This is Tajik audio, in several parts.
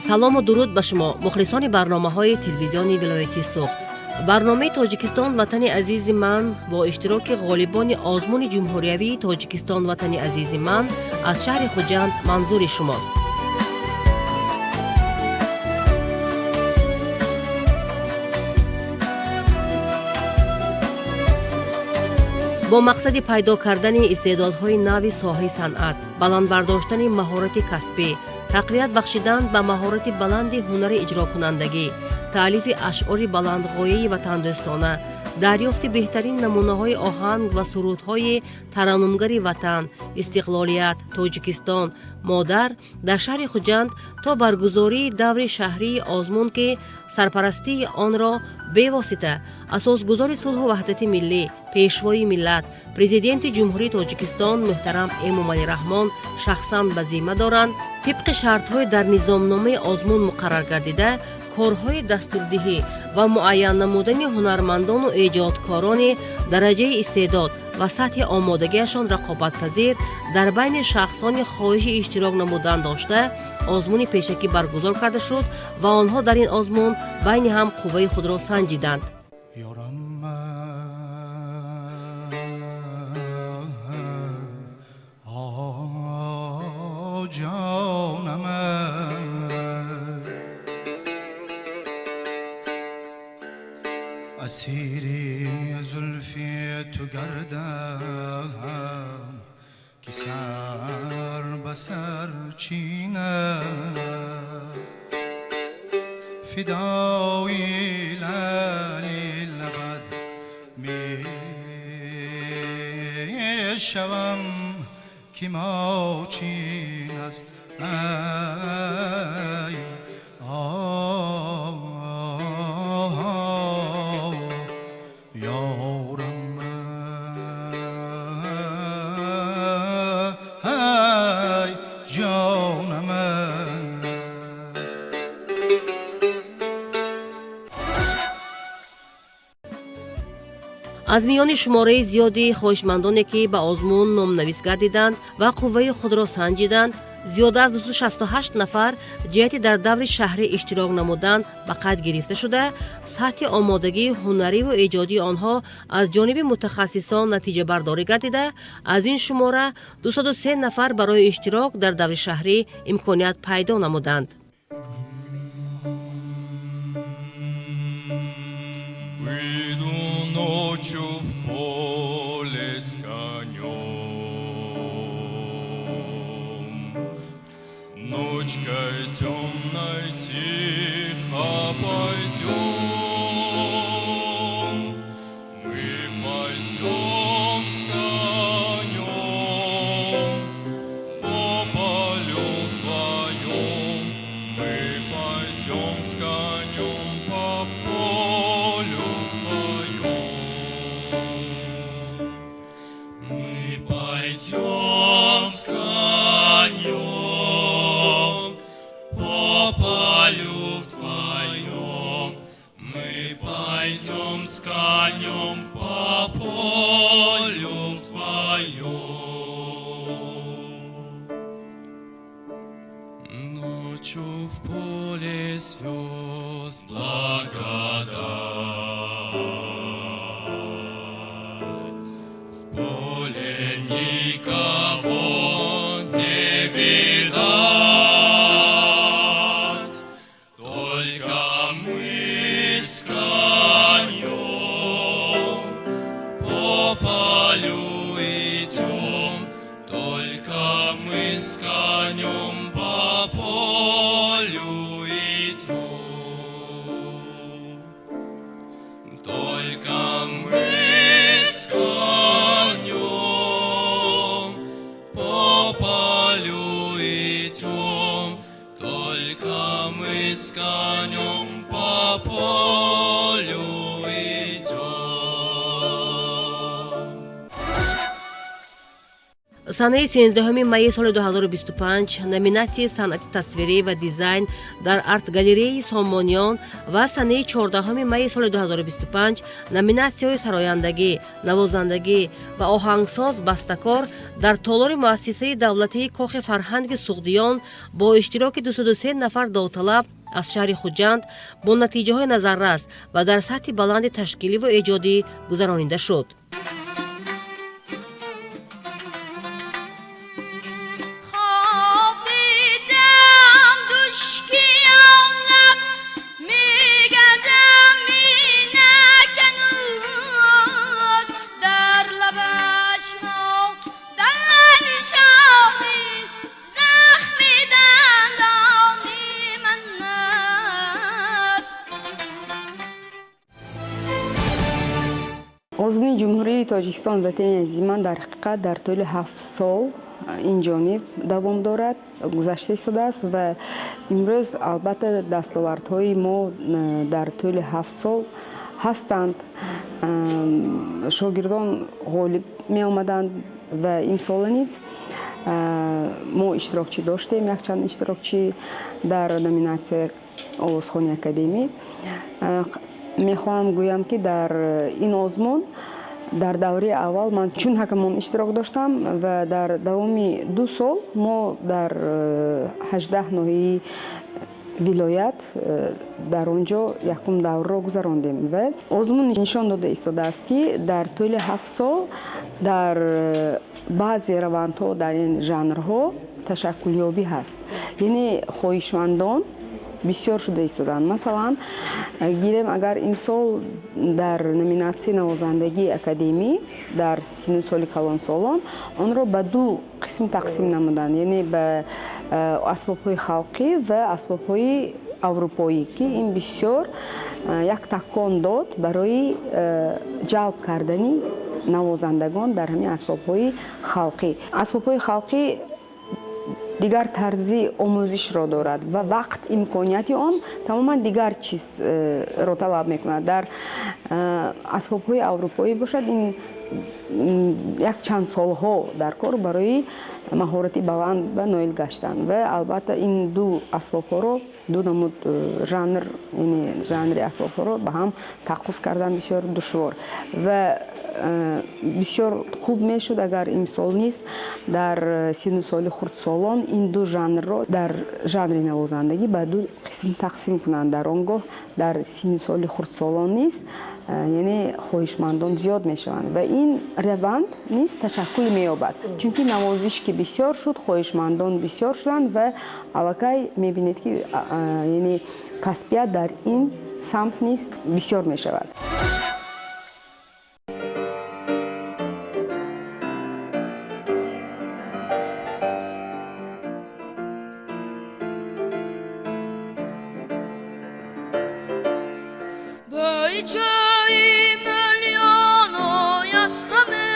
Салому дуруд ба шумо, мухлисони барномаҳои телевизиони вилояти Суғд. Барномаи «Тоҷикистон ватани азизи ман» бо иштироки ғолибони озмуни ҷумҳуриявии «Тоҷикистон ватани азизи ман» аз шаҳри Хуҷанд манзури шумост. Бо мақсади пайдо кардани истеъдодҳои нави соҳаи санъат, баланд бардоштани маҳорати касбӣ, тақвият бахшидан ба маҳорати баланди ҳунари иҷрокунандагӣ, таълифи ашъори баландғояи ватандӯстона, дарёфти беҳтарин намунаҳои оҳанг ва сурудҳои тараннумгари Ватан, истиқлолият, Тоҷикистон, модар дар шаҳри Хуҷанд то баргузории даври шаҳрии озмун, ки сарпарастии онро бевосита Асосгузори сулҳу ваҳдати миллӣ, Пешвои миллат, Президенти Ҷумҳурии Тоҷикистон муҳтарам Эмомалӣ Раҳмон шахсан ба зимма доранд, тибқи шартҳои дар низомномаи озмун муқаррар гардида, корҳои дастурдиҳӣ ва муайян намудани ҳунармандону эҷодкорони дараҷаи истеъдод ва сатҳи омодагиашон рақобатпазир дар байни шахсони хоҳиши иштирок намудан дошта, озмуни пешакӣ баргузор карда шуд ва онҳо дар ин озмун байни ҳам қувваи худро санҷиданд. Ёрам, ҷонам, асири зулфи ту гардам, ки сар ба сар чинам, фидои лаъли лабат мешавам, ки мочин аст, ай оҳ, ёрам, ай ҷонам. Аз миёни шумораи зиёди хоҳишмандоне, ки ба озмун номнавис гардиданд ва қувваи худро санҷиданд, зиёда аз 268 нафар ҷиҳати дар даври шаҳрӣ иштирок намудан ба қайд гирифта шуда, сатҳи омодагии ҳунариву эҷодии онҳо аз ҷониби мутахассисон натиҷабардорӣ гардида, аз ин шумора 203 нафар барои иштирок дар даври шаҳрӣ имконият пайдо намуданд. Выйду ночью в поле с конем, ночкой темной тихо пойдем, мы пойдем с конем по полю вдвоем, мы пойдем с конем по полю вдвоем. Мы пойдем с конем по полю вдвоем, мы пойдем с конем по полю вдвоем. Ночью в поле звезд благодать, в поле никого не видать, только мы с конем по полю идем, только мы с конем по полю идем. Только мы с конем по полю идем, только мы с конем по полю идем. Санаи 13 майи соли 2025 номинатсияи санъати тасвирӣ ва дизайн дар арт-галереяи Сомониён ва санаи 14 майи соли 2025 номинатсияҳои сарояндагӣ, навозандагӣ ва оҳангсоз бастакор дар толори муассисаи давлатии Кохи фарҳанги Суғдиён бо иштироки 203 нафар довталаб аз шаҳри Хуҷанд бо натиҷаҳои назаррас ва дар сатҳи баланди ташкиливу эҷодӣ гузаронида шуд. Хоб дидам, душкиям лаб мегазам, минакануз дар лабаш дар нишони захми дандони ман аст. Озмуни Ҷумҳурии Тоҷикистон «Ватани азизи ман» дар ҳақиқат дар тӯли 7 сол ин ҷониб давом дорад, гузашта истодааст ва имрӯз албатта дастовардҳои мо дар тӯли 7 сол ҳастанд. Шогирдон ғолиб меомаданд ва имсола низ мо иштирокчӣ доштем, якчанд иштирокчӣ дар номинатсия овозхони академӣ. Мехоҳам гӯям, ки дар ин озмун дар давраи аввал ман чун ҳакамон иштирок доштам ва дар давоми 2 сол мо дар 18 ноҳияи вилоят дар он ҷо якум даврро гузарондем ва озмун нишон дода истодааст, ки дар тӯли 7 сол дар баъзе равандҳо дар ин жанрҳо ташаккулёбӣ ҳаст, яъне хоҳишмандон бисёр шуда истодаанд. Масалан, гирем, агар имсол дар номинатсияи навозандагии академӣ дар синну соли калонсолон онро ба ду қисм тақсим намуданд, яъне ба асбобҳои халқӣ ва асбобҳои аврупоӣ, ки ин бисёр як такон дод барои ҷалб кардани навозандагон дар ҳамин асбобҳои халқӣ. Асбобҳои халқӣ дигар тарзи омӯзишро дорад ва вақт, имконияти он тамоман дигар чизро талаб мекунад. Дар асбобҳои аврупоӣ бошад, ин як чанд солҳо дар кор барои маҳорати баланд ба ноил гаштан ва албатта ин ду асбобҳоро, ду намуд жанр, яъне жанри асбобҳоро ба ҳам таққус кардан бисёр душвор ва бисёр хуб мешуд, агар имсол низ дар синну соли хурдсолон ин ду жанрро дар жанри навозандагӣ ба ду қисм тақсим кунанд. Дар он гоҳ дар синну соли хурдсолон низ яъне хоҳишмандон зиёд мешаванд ва ин раванд низ ташаккул меёбад, чунки навозиш ки бисёр шуд, хоҳишмандон бисёр шуданд ва аллакай мебинед, ки яъне касбият дар ин самт низ бисёр мешавад. Бӯи ҷӯи мӯлиён ояд ҳаме,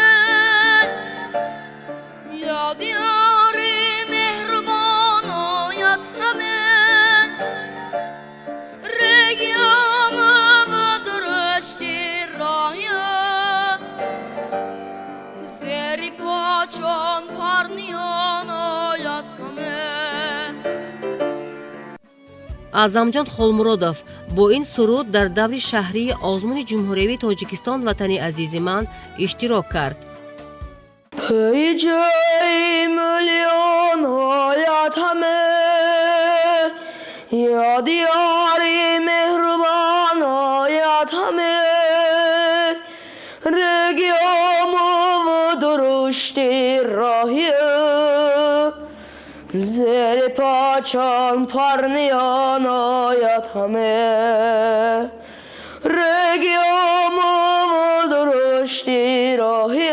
ёди ёри меҳрубон ояд ҳаме, реги Ому ва дурушти роҳи зери по чун парниён ояд ҳаме. Аъзамҷон Холмуродов бо ин суруд дар даври шаҳрии озмуни ҷумҳуриявии Тоҷикистон «Ватани азизи ман» иштирок кард. Бӯи ҷӯи мӯлиён ояд ҳаме, ёди ёри меҳрубон ояд ҳаме, реги Ому дурушти роҳи зери по чун парниён ояд ҳаме, реги Ому дурушти роҳи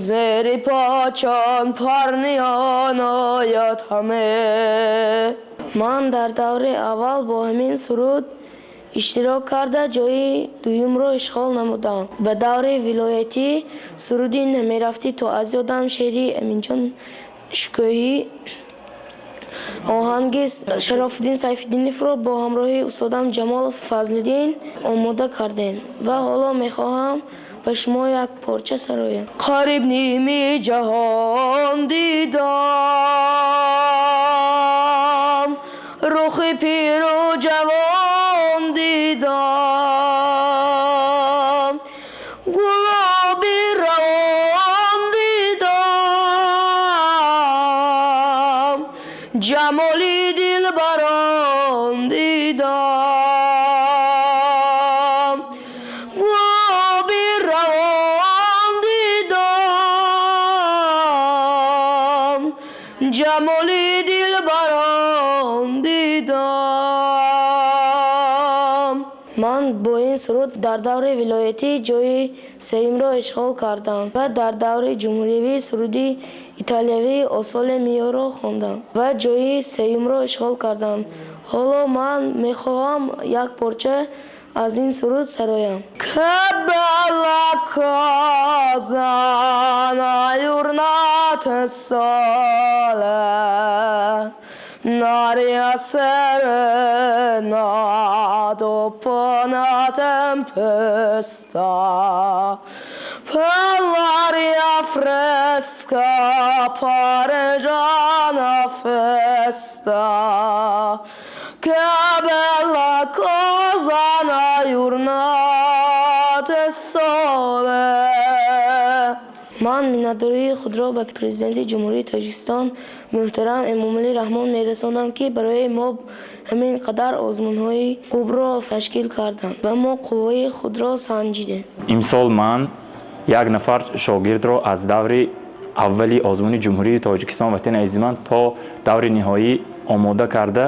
зери по чун парниён ояд ҳаме. Ман дар даври аввал бо ҳамин суруд иштирок карда, ҷои дуюмро ишғол намудам. Ба даври вилоятӣ суруди «Намерафтӣ то аз ёдам», шеъри Аминҷон Шукӯҳӣ, оҳанги Шарофиддин Сайфиддиновро бо ҳамроҳии устодам Ҷамолов Фазлиддин омода кардем ва ҳоло мехоҳам Ба шумо як порча сароям. Қариб ними ҷаҳон дидам, рухи пиру ҷавон дидам, гулоби равон дидам, ҷамоли дилбарон дидам, гулоби равон дидам, ҷамоли дилбарон дидам. Ман бо ин суруд дар даври вилоятӣ ҷои сеюмро ишғол кардам ва дар даври ҷумҳуриявӣ суруди италиявии "О соле мио"-ро хондам ва ҷои сеюмро ишғол кардам. Ҳоло ман мехоҳам як порча аз ин суруд сароям. Che bella cosa una giornata sole, un'aria serena dopo una tempesta, per l'aria fresca pare già una festa. Che bella cosa una giornata sole. Ман миннатдории худро ба Президенти Ҷумҳурии Тоҷикистон муҳтарам Эмомалӣ Раҳмон мерасонам, ки барои мо ҳамин қадар озмунҳои хубро ташкил карданд ва мо қувваи худро санҷидем. Имсол ман як нафар шогирдро аз даври аввали озмуни Ҷумҳурии Тоҷикистон «Ватани азизи ман» то даври ниҳоӣ омода карда,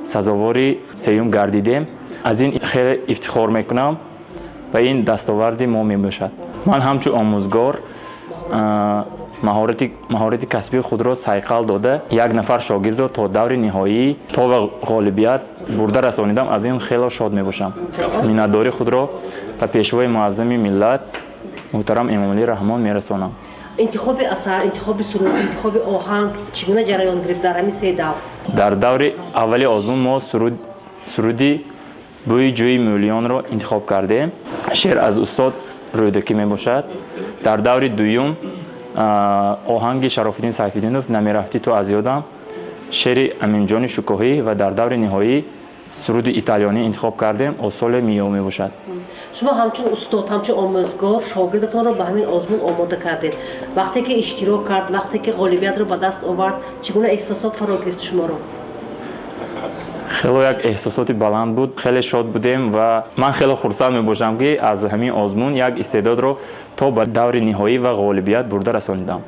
сазовори сеюм гардидем. Аз ин хеле ифтихор мекунам ва ин дастоварди мо мебошад. Ман ҳамчун омӯзгор маҳорати касбии худро сайқал дода, як нафар шогирдро то даври ниҳоӣ, то ба ғолибият бурда расонидам. Аз ин хело шод мебошам. Миннатдории худро ба Пешвои муаззами миллат муҳтарам Эмомалӣ Раҳмон мерасонам. Интихоби асар, интихоби суруд, интихоби оҳанг чӣ гуна ҷараён гирифт дар ҳамин се давр? Дар даври аввали озмун мо суруди «Бӯи ҷӯи мӯлиёнро» интихоб кардем. Шеър аз устод Рӯдакӣ мебошад. Дар даври дуюм оҳанги Шарофиддин Сайфиддинов «Намерафтӣ ту аз ёдам», шеъри Аминҷони Шукоҳӣ, ва дар даври ниҳоӣ суруди италиёнӣ интихоб кардем, "О соле мио" мебошад. Шумо ҳамчун устод, ҳамчун омӯзгор шогирдатонро ба ҳамин озмун омода кардед. Вақте ки иштирок кард, вақте ки ғолибиятро ба даст овард, чӣ гуна эҳсосот фаро гирифт шуморо? Хело як эҳсосоти баланд буд, хеле шод будем ва ман хеле хурсанд мебошам, ки аз ҳамин озмун як истеъдодро то ба даври ниҳоӣ ва ғолибият бурда расонидам.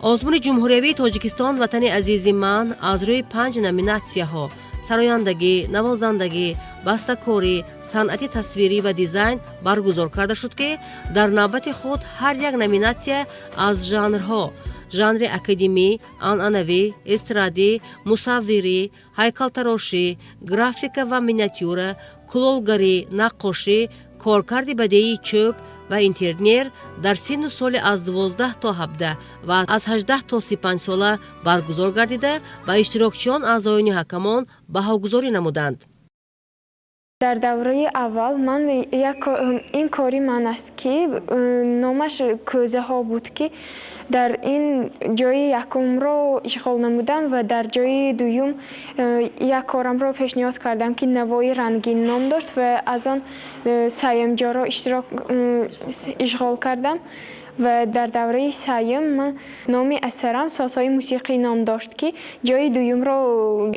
Озмуни ҷумҳуриявии Тоҷикистон «Ватани азизи ман» аз рӯи панҷ номинатсияҳо: сарояндагӣ, навозандагӣ, бастакорӣ, санъати тасвирӣ ва дизайн баргузор карда шуд, ки дар навбати худ ҳар як номинатсия аз жанрҳо: жанри академӣ, анъанавӣ, эстрадӣ, мусаввирӣ, ҳайкалтарошӣ, графика ва миниатюра, кулолгарӣ, наққошӣ, коркарди бадеии чӯб ва интерьер дар синну соли аз 12 то 17 ва аз 18 то 35 сола баргузор гардида, ба иштирокчиён аъзоёни ҳакамон баҳогузорӣ намуданд. Дар давраи аввал ман ин кори ман аст, ки номаш «Кӯзаҳо» буд, ки дар ин ҷои якумро ишғол намудам ва дар ҷои дуюм як корамро пешниҳод кардам, ки «Навои рангин» ном дошт ва аз он сеюм ҷоро ишғол кардам. Ва дар давраи сеюм ман номи асарам «Созҳои мусиқӣ» ном дошт, ки ҷои дуюмро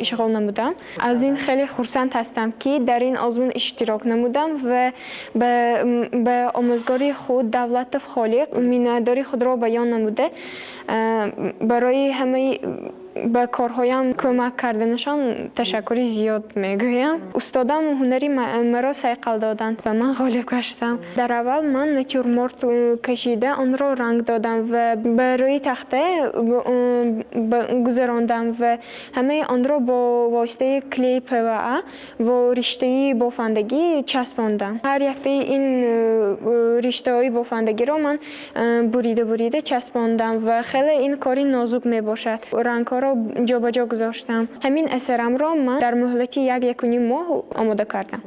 ишғол намудам. Аз ин хеле хурсанд ҳастам, ки дар ин озмун иштирок намудам ва ба омӯзгори худ Давлатов Холиқ миннатдори худро баён намуда, барои ҳамаи ба корҳоям кӯмак карданашон ташаккури зиёд мегӯям. Устодам ҳунари маро сайқал доданд ва ман ғолиб гаштам. Дар аввал ман натюрморт кашида, онро ранг додам ва ба рӯи тахта гузарондам ва ҳамаи онро бо воситаи клей ПВА бо риштаи бофандагӣ часпондам. Ҳар яктаи ин риштаҳои бофандагиро ман бурида бурида часпондам ва хеле ин кори нозук мебошад. Рангҳоро ҷобаҷо гузоштам. Ҳамин асарамро ман дар муҳлати як якуним моҳ омода кардам.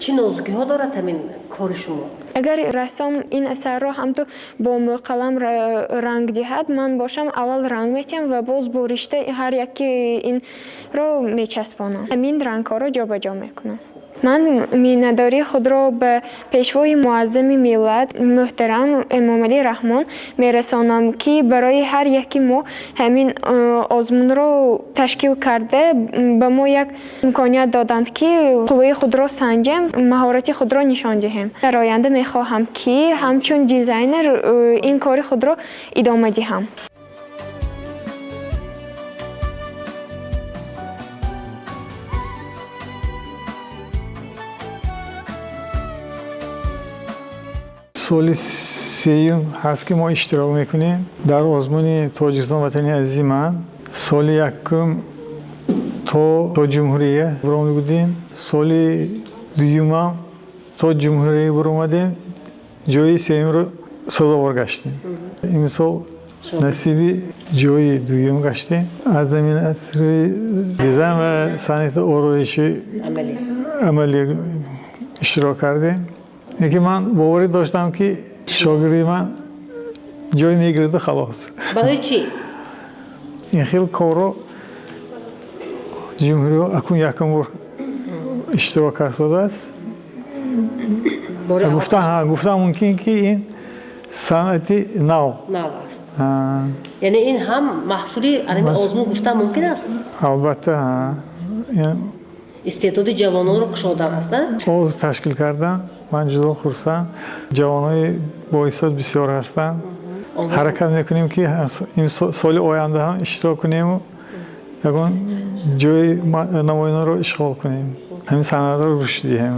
Чӣ нозукиҳо дорад ҳамин кори шумо? Агар рассом ин асарро ҳамту бо мӯйқалам ранг диҳад, ман бошам аввал ранг метиҳам ва боз бо ришта ҳар яки инро мечаспонам, ҳамин рангҳоро ҷобаҷо мекунам. Ман миннатдории худро ба пешвои муаззами миллат муҳтарам Эмомалӣ Раҳмон мерасонам, ки барои ҳар яки мо ҳамин озмунро ташкил карда, ба мо як имконият доданд, ки қувваи худро санҷем, маҳорати худро нишон диҳем. Дар оянда мехоҳам, ки ҳамчун дизайнер ин кори худро идома диҳам. Соли сеюм ҳаст, ки мо иштирок мекунем дар озмуни Тоҷикистон ватани азизи ман. Соли якум то ҷумҳурия баромада будем, соли дуюмам то ҷумҳурия баромадем, ҷои сеюмро сазовор гаштем. Имсол насиби ҷои дуюм гаштем. Аз номинатсияи дизайн ва санъати ороиши амалӣ иштирок кардем. Лекин ман боварӣ доштам, ки шогирди ман ҷой мегираду халос. Барои чӣ? Ин хел корро ҷумҳуриё акун якум бор иштирок кардааст. Гуфтан мумкин, ки ин санъати нав. Нав аст, яъне ин ҳам маҳсули анами озмун гуфтан мумкин аст? Албатта. Истеъдоди ҷавононро кушодан аст. Оз ташкил кардан, ман ҷудо хурсанд. Ҷавонои боистеъдод бисёр ҳастанд. Ҳаракат мекунем, ки ин соли оянда ҳам иштирок кунему ягон ҷои намоёнро ишғол кунем, ҳамин санъатро рушд диҳем.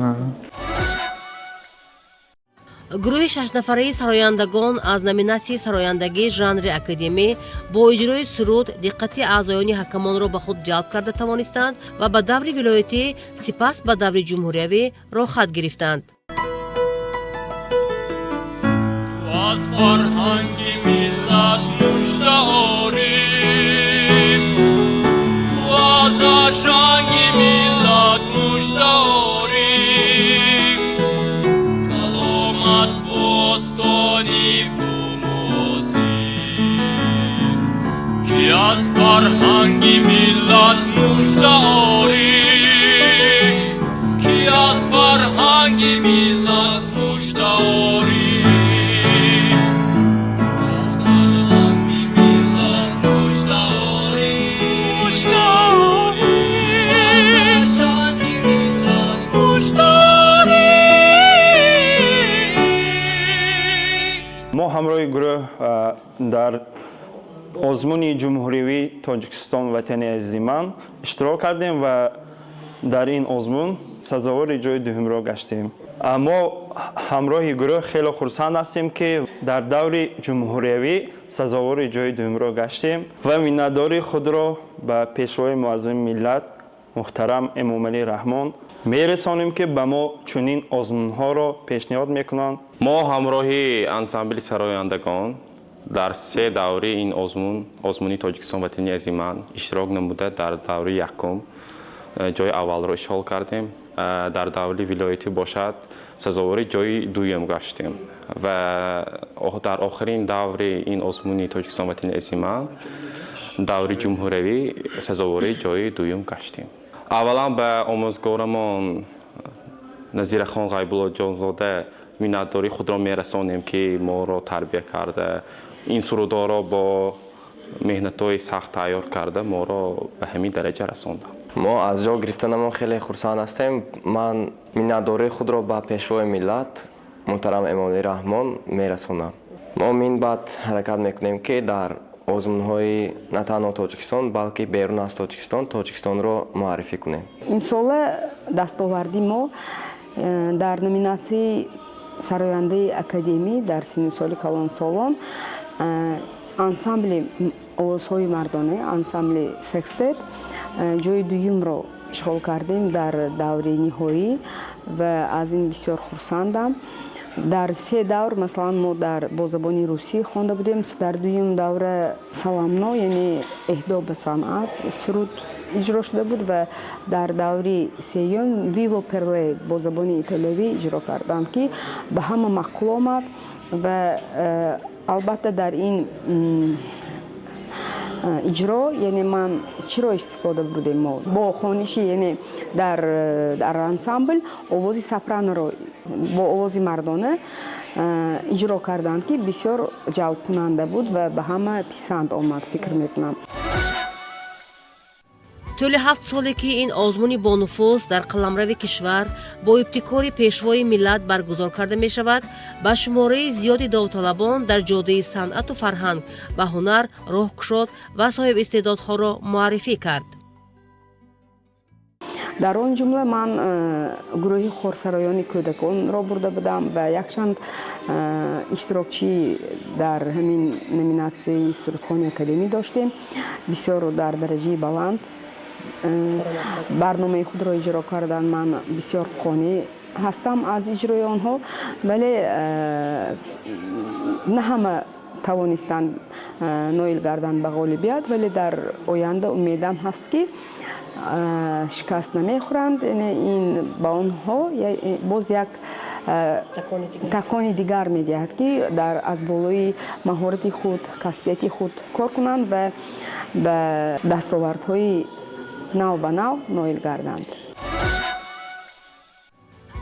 Гурӯҳи шашнафараи сарояндагон аз номинатсияи сарояндагии жанри академӣ бо иҷрои суруд диққати аъзоёни ҳакамонро ба худ ҷалб карда тавонистанд ва ба даври вилоятӣ, сипас ба даври ҷумҳуриявӣ роҳхат гирифтанд. Аз фарҳанги миллат мужда орӣ, ту аз ашанги миллат мужда орӣ, каломат бостониву муосир, ки аз фарҳанги миллат мужда орӣ, ки аз фарҳанги миллат мужда орӣ. Аз фарҳанги миллат мужда орӣ, мужда орӣ, аз ашанги миллат мужда орӣ. Мо ҳамроҳи гурӯҳ дар озмуни ҷумҳуривии Тоҷикистон ватани азизи ман иштирок кардем ва дар ин озмун сазовори ҷои дуюмро гаштем. Мо ҳамроҳи гурӯҳ хеле хурсанд ҳастем, ки дар даври ҷумҳуриявӣ сазовори ҷои дуюмро гаштем ва миннатдории худро ба пешвои муаззами миллат муҳтарам Эмомалӣ Раҳмон мерасонем, ки ба мо чунин озмунҳоро пешниҳод мекунанд. Мо ҳамроҳи ансамбли сарояндагон дар се даври ин озмун, озмуни Тоҷикистон ватани азизи ман, иштирок намуда, дар даври якум ҷои аввалро ишғол кардем, дар даври вилоятӣ бошад сазовори ҷои дуюм гаштем ва дар охирин даври ин озмуни Тоҷикистон ватани азизи ман, даври ҷумҳуриявӣ, сазовори ҷои дуюм гаштем. Аввалан ба омӯзгорамон Назирахон Ғайбуллоҷонзода миннатдории худро мерасонем, ки моро тарбия карда, ин сурудҳоро бо меҳнатҳои сахт тайёр карда, моро ба ҳамин дараҷа расонданд. Мо аз ҷо гирифтанамон хеле хурсанд ҳастем. Ман миннатдории худро ба пешвои миллат муҳтарам Эмомалӣ Раҳмон мерасонам. Мо минбаъд ҳаракат мекунем, ки дар озмунҳои на танҳо Тоҷикистон, балки берун аз Тоҷикистон Тоҷикистонро муаррифӣ кунем. Имсола дастоварди мо дар номинатсияи сарояндаи академӣ дар синну соли калонсолон ансамбли овозҳои мардона, ансамбли секстет, ҷои дуюмро ишғол кардем дар даври ниҳоӣ ва аз ин бисёр хурсандам. Дар се давр, масалан, мо дар бо забони русӣ хонда будем. Дар дуюм давра «Саламно», яъне эҳдо ба санъат, суруд иҷро шуда буд ва дар даври сеюм «Виво перле» бо забони италиявӣ иҷро карданд, ки ба ҳама маъқул омад. Ва албатта, дар ин иҷро, яъне ман чиро истифода бурдем? Мо бо хониши, яъне дар ансамбл овози сопраноро бо овози мардона иҷро карданд, ки бисёр ҷалбкунанда буд ва ба ҳама писанд омад, фикр мекунам. Тӯли 7 соле, ки ин озмуни бонуфуз дар қаламрави кишвар бо ибтикори Пешвои миллат баргузор карда мешавад, ба шумораи зиёди довталабон дар ҷодаи санъату фарҳанг ва ҳунар роҳ кушод ва соҳибистеъдодҳоро муаррифӣ кард. Дар он ҷумла ман гурӯҳи хорсароёни кӯдаконро бурда будам ва якчанд иштирокчӣ дар ҳамин номинатсияи сурудхони академӣ доштем. Бисёр дар дараҷаи баланд барномаи худро иҷро карданд. Ман бисёр қонеъ ҳастам аз иҷрои онҳо, вале на ҳама тавонистанд ноил гарданд ба ғолибият. Вале дар оянда умедам ҳаст, ки шикаст намехӯранд, яъне ин ба онҳо боз як такони дигар медиҳад, ки аз болои маҳорати худ, касбияти худ кор кунанд ва ба дастовардҳои нав ба нав ноил гарданд.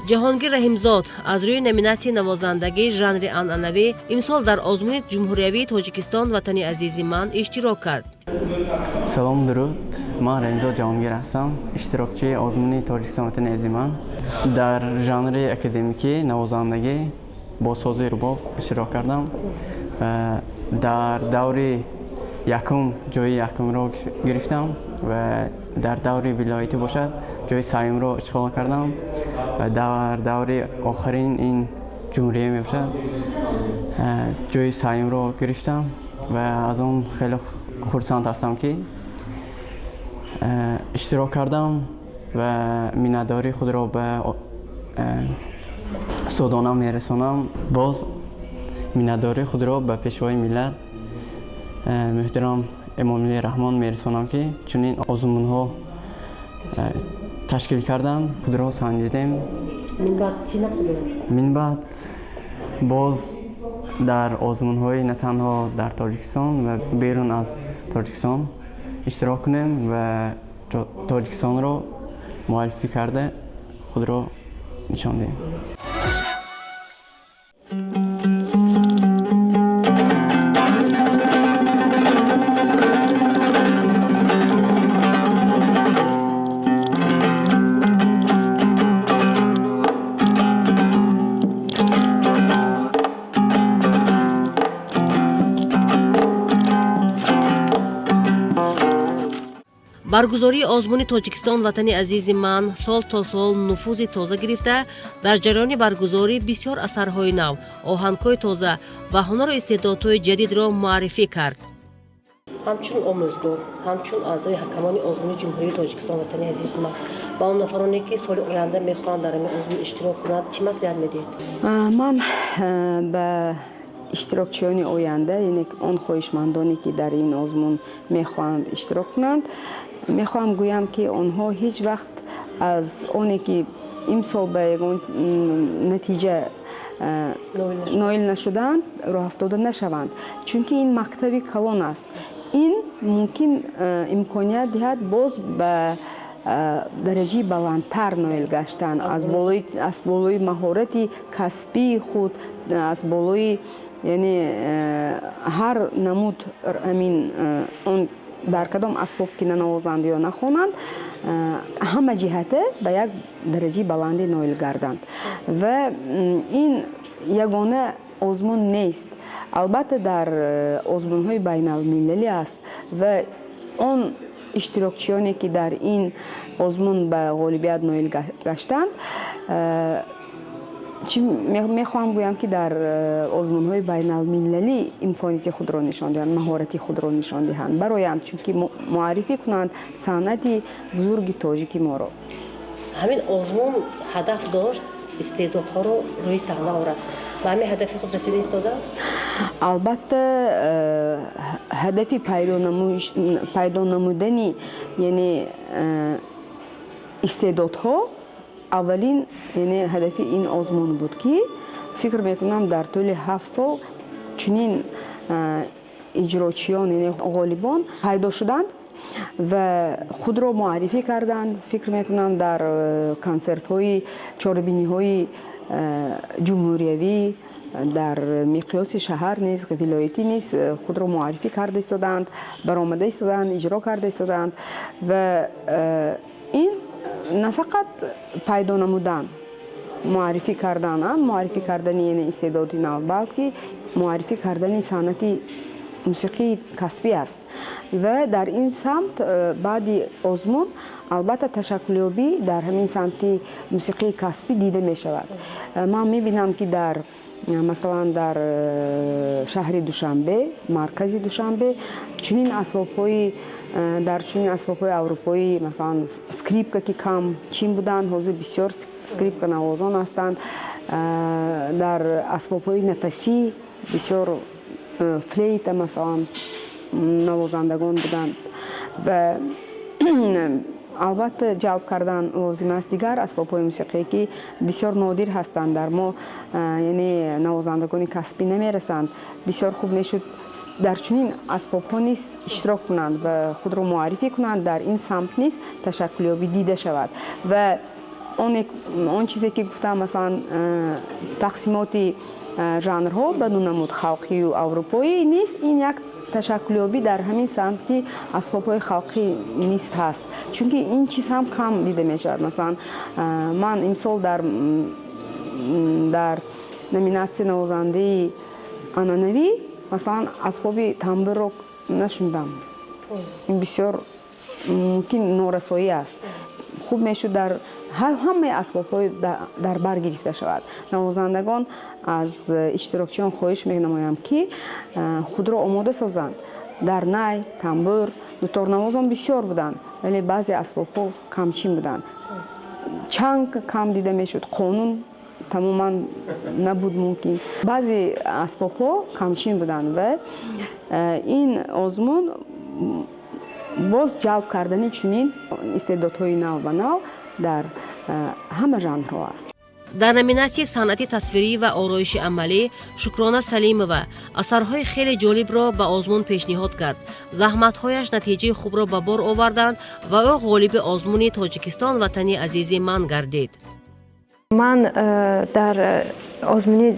Ҷаҳонгир Раҳимзод аз рӯи номинатсияи навозандагӣ, жанри анъанавӣ, имсол дар озмуни ҷумҳуриявии «Тоҷикистон ватани азизи ман» иштирок кард. Салом, дуруд. Ман Раҳимзод Ҷаҳонгир ҳастам, иштирокчии озмуни «Тоҷикистон ватани азизи ман». Дар жанри академикӣ навозандагӣ бо сози рубоб иштирок кардам. Дар даври якум ҷои якумро гирифтам ва дар даври вилоятӣ бошад, ҷои сеюмро ишғол кардам ва дар даври охирин, ин ҷумҳурия мебошад, ҷои сеюмро гирифтам ва аз он хеле хурсанд ҳастам, ки иштирок кардам ва миннатдории худро ба устодонам мерасонам. Боз миннатдории худро ба Пешвои миллат муҳтарам Эмомалӣ Раҳмон мерасонам, ки чунин озмунҳо ташкил карданд, худро санҷидем. Минбаъд боз дар озмунҳои на танҳо дар Тоҷикистон ва берун аз Тоҷикистон иштирок кунем ва Тоҷикистонро муаррифӣ карда, худро нишон диҳем. Баргузории озмуни «Тоҷикистон ватани азизи ман» сол то сол нуфузи тоза гирифта, дар ҷараёни баргузорӣ бисёр асарҳои нав, оҳангҳои тоза ва ҳунару истеъдодҳои ҷадидро муаррифӣ кард. Ҳамчун омӯзгор, ҳамчун аъзои ҳакамони озмуни ҷумҳурии «Тоҷикистон ватани азизи ман», ба он нафароне, ки соли оянда мехоҳанд дар ҳамин озмун иштирок кунанд, чӣ маслиҳат медиҳед? Ман ба иштирокчиёни оянда, яъне он хоҳишмандоне, ки дар ин озмун мехоҳанд иштирок кунанд, мехоҳам гӯям, ки онҳо ҳеҷ вақт аз оне, ки имсол ба ягон натиҷа ноил нашудаанд, роҳафтода нашаванд, чунки ин мактаби калон аст. Ин мумкин имконият диҳад боз ба дараҷаи баландтар ноил гаштан аз болои маҳорати касбии худ, аз болои, яъне ҳар намуд ҳамин он дар кадом асбоб ки нанавозанд ё нахонанд, ҳама ҷиҳата ба як дараҷаи баландӣ ноил гарданд. Ва ин ягона озмун нест, албатта, дар озмунҳои байналмилалӣ аст ва он иштирокчиёне, ки дар ин озмун ба ғолибият ноил гаштанд, чӣ мехоҳам гӯям, ки дар озмунҳои байналмилалӣ имконияти худро нишон диҳанд, маҳорати худро нишон диҳанд, бароянд, чунки муаррифӣ кунанд санъати бузурги тоҷики моро. Ҳамин озмун ҳадаф дошт. Истеъдодҳоро рӯи саҳна орад, ба ҳамин ҳадафи худ расида истодааст? Албатта, ҳадафи пайдо намудани, яъне истеъдодҳо, аввалин, яъне ҳадафи ин озмун буд, ки фикр мекунам, дар тӯли 7 сол чунин иҷрочиён, яъне ғолибон пайдо шуданд ва худро муаррифӣ карданд. Фикр мекунам, дар консертҳои, чорабиниҳои ҷумҳуриявӣ, дар миқёси шаҳар низ, вилоятӣ низ худро муаррифӣ карда истодаанд, баромада истодаанд, иҷро карда истодаанд. Ва ин на фақат пайдо намудан, муаррифӣ кардан, муаррифӣ кардани, яъне истеъдоди нав, балки муаррифӣ кардани санъати мусиқии касбӣ аст. Ва дар ин самт баъди озмун, албатта, ташаккулёбӣ дар ҳамин самти мусиқии касбӣ дида мешавад. Ман мебинам, ки дар, масалан, дар шаҳри Душанбе, маркази Душанбе, чунин асбобҳои дар чунин асбобҳои аврупоӣ, масалан, скрипка, ки кам чин буданд, ҳозир бисёр скрипканавозон ҳастанд. Дар асбобҳои нафасӣ бисёр, флейта, масалан, навозандагон буданд. Ва албатта, ҷалб кардан лозим аст дигар асбобҳои мусиқие, ки бисёр нодир ҳастанд дар мо, яъне навозандагони касбӣ намерасанд. Бисёр хуб мешуд, дар чунин асбобҳо низ иштирок кунанд ва худро муаррифӣ кунанд, дар ин самт низ ташаккулёбӣ дида шавад. Ва он чизе ки гуфтам, масалан, тақсимоти жанрҳо ба ду намуд, халқию аврупоӣ низ, ин як ташаккулёбӣ дар ҳамин самти асбобҳои халқӣ низ ҳаст, чунки ин чиз ҳам кам дида мешавад. Масалан, ман имсол дар номинатсияи навозандаи анъанавӣ, масалан, асбоби тамбурро нашунидам. Ин бисёр мумкин норасоӣ аст. Хуб мешуд, дар ҳамаи асбобҳои дар бар гирифта шавад. Навозандагон, аз иштирокчиён хоҳиш менамоям, ки худро омода созанд дар най, тамбур, дуторнавозон бисёр буданд, вале баъзе асбобҳо камчин буданд. Чанг кам дида мешуд, қонун тамоман набуд мумкин. Баъзе асбобҳо камчин буданд ва ин озмун боз ҷалб кардани чунин истеъдодҳои нав ба нав дар ҳама жанрҳо аст. Дар номинатсияи санъати тасвирӣ ва ороиши амалӣ Шукрона Салимова асарҳои хеле ҷолибро ба озмун пешниҳод кард. Заҳматҳояш натиҷаи хубро ба бор оварданд ва ӯ ғолиби озмуни «Тоҷикистон ватани азизи ман» гардид. Ман дар озмуни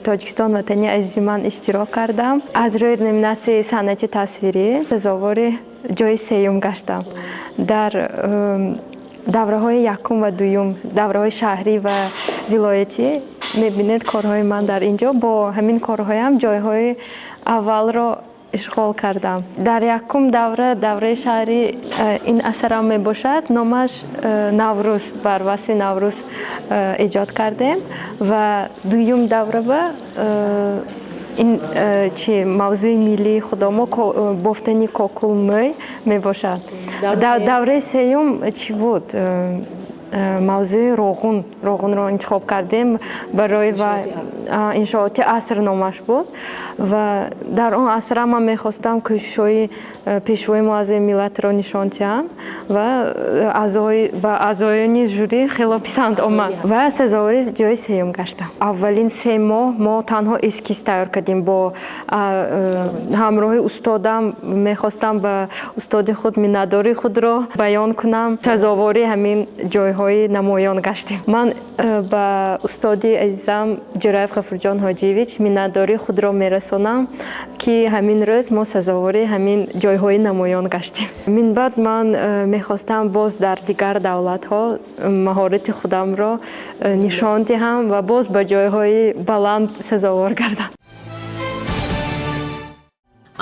«Тоҷикистон ватани азизи ман» иштирок кардам. Аз рӯи номинатсияи санъати тасвирӣ сазовори ҷои сеюм гаштам. Дар давраҳои якум ва дуюм, давраҳои шаҳрӣ ва вилоятӣ, мебинед, корҳои ман дар ин ҷо. Бо ҳамин корҳоям ҷойҳои аввалро ишғол кардам. Дар якум давра, давраи шаҳрӣ, ин асарам мебошад, номаш «Наврӯз», бар васфи Наврӯз эҷод кардем. Ва дуюм давраба ин чи мавзӯи миллии худомо, бофтани кокул мӯй мебошад. Давраи сеюм чӣ буд? Мавзӯи роғун, роғунро интихоб кардем барои ва «Иншооти аср» номаш буд. Ва дар он асра ман мехостам кӯшишҳои Пешвои муаззами миллатро нишон диҳам ва ба аъзоёни жюри хело писанд омад ва сазовори ҷои сеюм гаштам. Аввалин 3 моҳ мо танҳо эскиз тайёр кардем бо ҳамроҳи устодам. Мехостам ба устоди худ миннатдории худро баён кунам. Сазовори ҳамин ҷойҳои намоён гаштем. Ман ба устоди азизам Ҷураев Ғафурҷон Ҳоҷиевич миннатдории худро мерасонам, ки ҳамин рӯз мо сазовори ҳамин ҷойҳои намоён гаштем. Минбаъд ман мехостам боз дар дигар давлатҳо маҳорати худамро нишон диҳам ва боз ба ҷойҳои баланд сазовор гардам.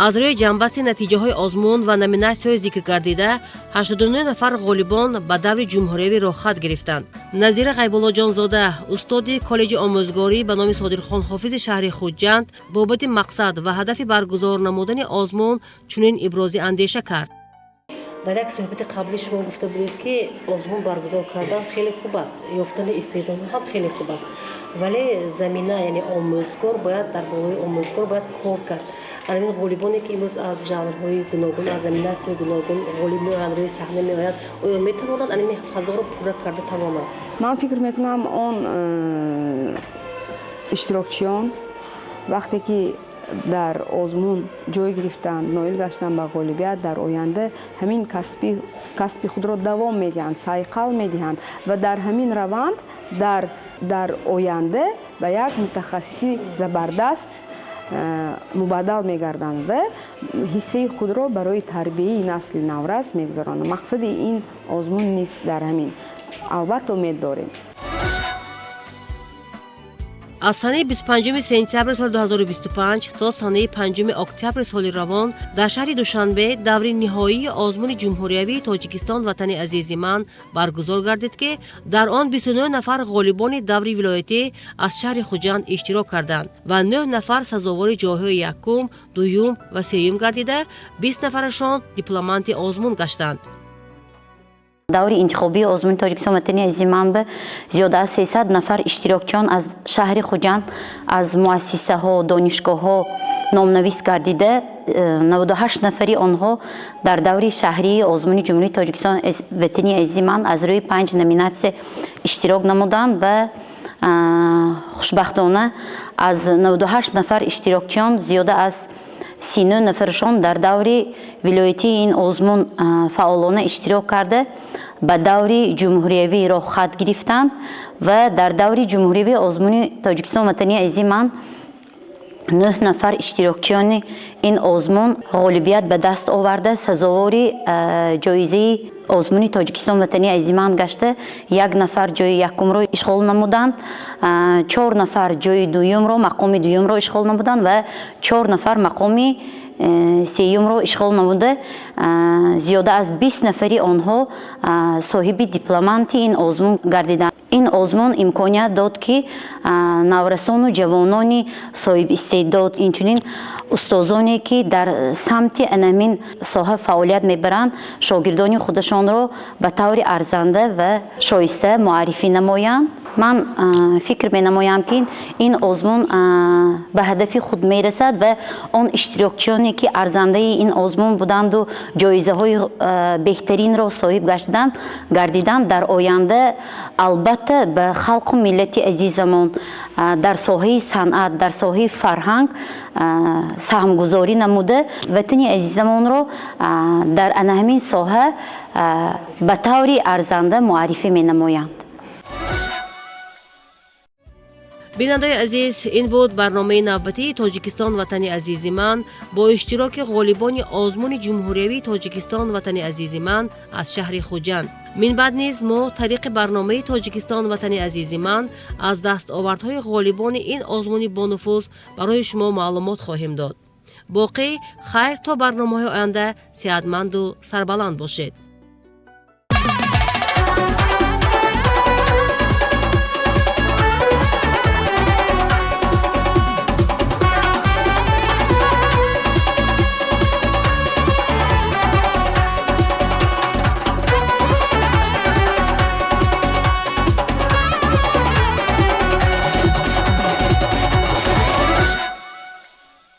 Аз рӯи ҷамъбасти натиҷаҳои озмун ва номинатсияҳои зикргардида, 89 нафар ғолибон ба даври ҷумҳуриявӣ роҳхат гирифтанд. Назира Ғайбуллоҷонзода, устоди коллеҷи омӯзгорӣ ба номи Содирхон Ҳофизи шаҳри Хуҷанд, бобати мақсад ва ҳадафи баргузор намудани озмун чунин ибрози андеша кард. Дар як суҳбати қаблӣ шумо гуфта будед, ки озмун баргузор кардан хеле хуб аст, ёфтани истеъдодҳо ҳам хеле хуб аст, вале замина, яъне омӯзгор, бояд дар болои омӯзгор бояд кор кард. Ҳамин ғолибоне, ки имрӯз аз жанрҳои гуногун, аз номинатсияҳои гуногун ғолиб меоянд, рӯи саҳна меоянд, оё метавонанд ҳамин фазоро пурра карда тавонанд? Ман фикр мекунам, он иштирокчиён, вақте ки дар озмун ҷой гирифтанд, ноил гаштанд ба ғолибият, дар оянда ҳамин касби худро давом медиҳанд, сайқал медиҳанд ва дар ҳамин раванд дар оянда ба як мутахассиси забардаст мубаддал мегарданд ва ҳиссаи худро барои тарбияи насли наврас мегузаронанд. Мақсади ин озмун низ дар ҳамин, албатта, умед дорем. Аз санаи 25 сентябри соли 2025 то санаи 5 октябри соли равон дар шаҳри Душанбе даври ниҳоии озмуни ҷумҳуриявии «Тоҷикистон ватани азизи ман» баргузор гардид, ки дар он 29 нафар ғолибони даври вилоятӣ аз шаҳри Хуҷанд иштирок карданд ва 9 нафар сазовори ҷойҳои якум, дуюм ва сеюм гардида, 20 нафарашон дипломанти озмун гаштанд. Даври интихобии озмуни «Тоҷикистон ватани азизи ман» ба зиёда аз 300 нафар иштирокчиён аз шаҳри Хуҷанд, аз муассисаҳо, донишгоҳҳо номнавис гардида, 98 нафари онҳо дар даври шаҳрии озмуни ҷумҳурии «Тоҷикистон ватани азизи ман» аз рӯи панҷ номинатсия иштирок намуданд ва хушбахтона аз 98 нафар иштирокчиён зиёда аз 39 нафарашон дар даври вилоятии ин озмун фаъолона иштирок карда, ба даври ҷумҳуриявӣ роҳхат гирифтанд ва дар даври ҷумҳуриявии озмуни «Тоҷикистон ватани азизи ман» нӯҳ нафар иштирокчиёни ин озмун ғолибият ба даст оварда, сазовори ҷоизаи озмуни «Тоҷикистон ватани азизи ман» гашта, як нафар ҷои якумро ишғол намуданд, чор нафар ҷои дуюмро, мақоми дуюмро ишғол намуданд ва чор нафар мақоми сеюмро ишғол намуда, зиёда аз 20 нафари онҳо соҳиби дипломанти ин озмун гардиданд. Ин озмун имконият дод, ки наврасону ҷавонони соҳибистеъдод, инчунин устозоне, ки дар самти анамин соҳа фаъолият мебаранд, шогирдони худашонро ба таври арзанда ва шоиста муаррифӣ намоянд. Ман фикр менамоям, ки ин озмун ба ҳадафи худ мерасад ва он иштирокчиёне, ки арзандаи ин озмун буданду ҷоизаҳои беҳтаринро соҳиб гардиданд, дар оянда албатта ба халқу миллати азизамон дар соҳаи санъат, дар соҳаи фарҳанг саҳмгузорӣ намуда, ватани азизамонро дар ана ҳамин соҳа ба таври арзанда муаррифӣ менамоянд. Бинандаои азиз, ин буд барномаи навбатии «Тоҷикистон ватани азизи ман» бо иштироки ғолибони озмуни ҷумҳуриявии «Тоҷикистон ватани азизи ман» аз шаҳри Хуҷанд. Минбаъд низ мо тариқи барномаи «Тоҷикистон ватани азизи ман» аз дастовардҳои ғолибони ин озмуни бонуфуз барои шумо маълумот хоҳем дод. Боқӣ хайр, то барномаҳои оянда сеҳатманду сарбаланд бошед.